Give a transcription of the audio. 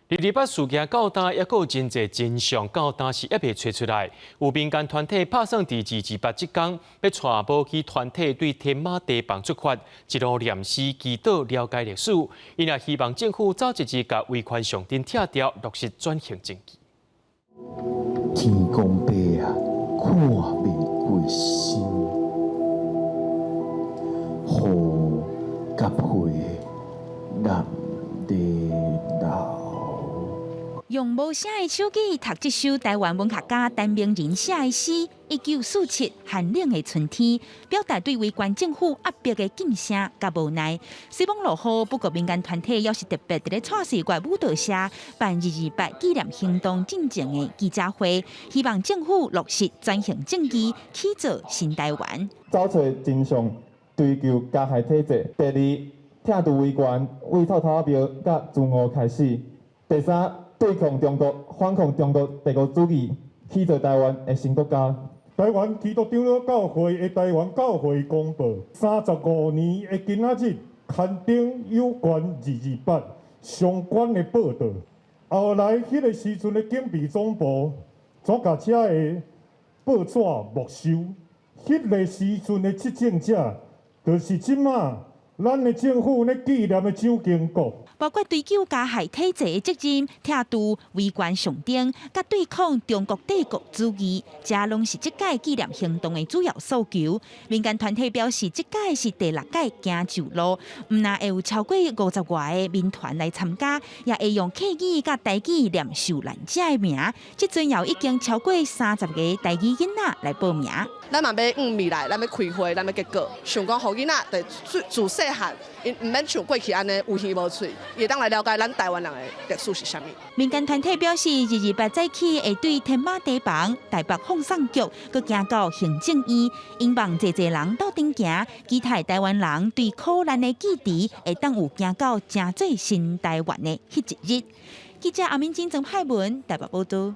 二二八事件到今，猶閣有真濟真相到今時猶未揣出來。有民間團體拍算佇二二八這工，欲帶無旗團體對天馬堤防出發，一路念詩祈禱了解歷史。𪜶也希望政府早一日共維權上陣拆掉，落實轉型正義。天公伯啊，看袂過心，雨佮皮湳咧流。用無聲的手語讀這首台灣文學家陳明仁寫的詩《1947寒冷的春天》，表達對威權政府壓迫的禁聲佮無奈。雖罔落雨，不過民間團體猶是特別佇咧蔡歲月舞蹈社辦二二八紀念行動進前的記者會，希望政府落實轉型正義，起造新台灣。找出真相，追究加害體制。第二，拆除維權，為臭頭仔廟佮慈湖開始。第三，對抗中國，反抗中國帝國主義，起造台灣的新國家。台灣基督長老教會的台灣教會公報，35年的今仔日刊登有關二二八相關的報導。後來彼個時陣的警備總部，怎共遮的報紙沒收？彼個時陣的執政者，就是這馬咱的政府咧紀念的蔣經國。包括追究加害體制的責任、拆除維權上頂，佮對抗中國帝國主義，這攏是這屆紀念行動的主要訴求。民間團體表示，這屆是第六屆行舊路，毋但會有超過50外个民團來參加，也會用客語佮台語念受難者的名。這陣也已經超過30個台語囡仔來報名。咱嘛欲向未來，咱欲開會，咱欲結果，想講予囡仔佇自細漢，𪜶毋免像過去按呢有耳無喙，會當來了解咱台灣人的歷史是啥物。民間團體表示，二二八早起會對天馬堤防、台北放送局，閣行到行政院，𪜶望濟濟人鬥陣行，期待台灣人對苦難的記憶，會當有行到成做新台灣的彼一日。記者阿敏金、曾派文台北報導。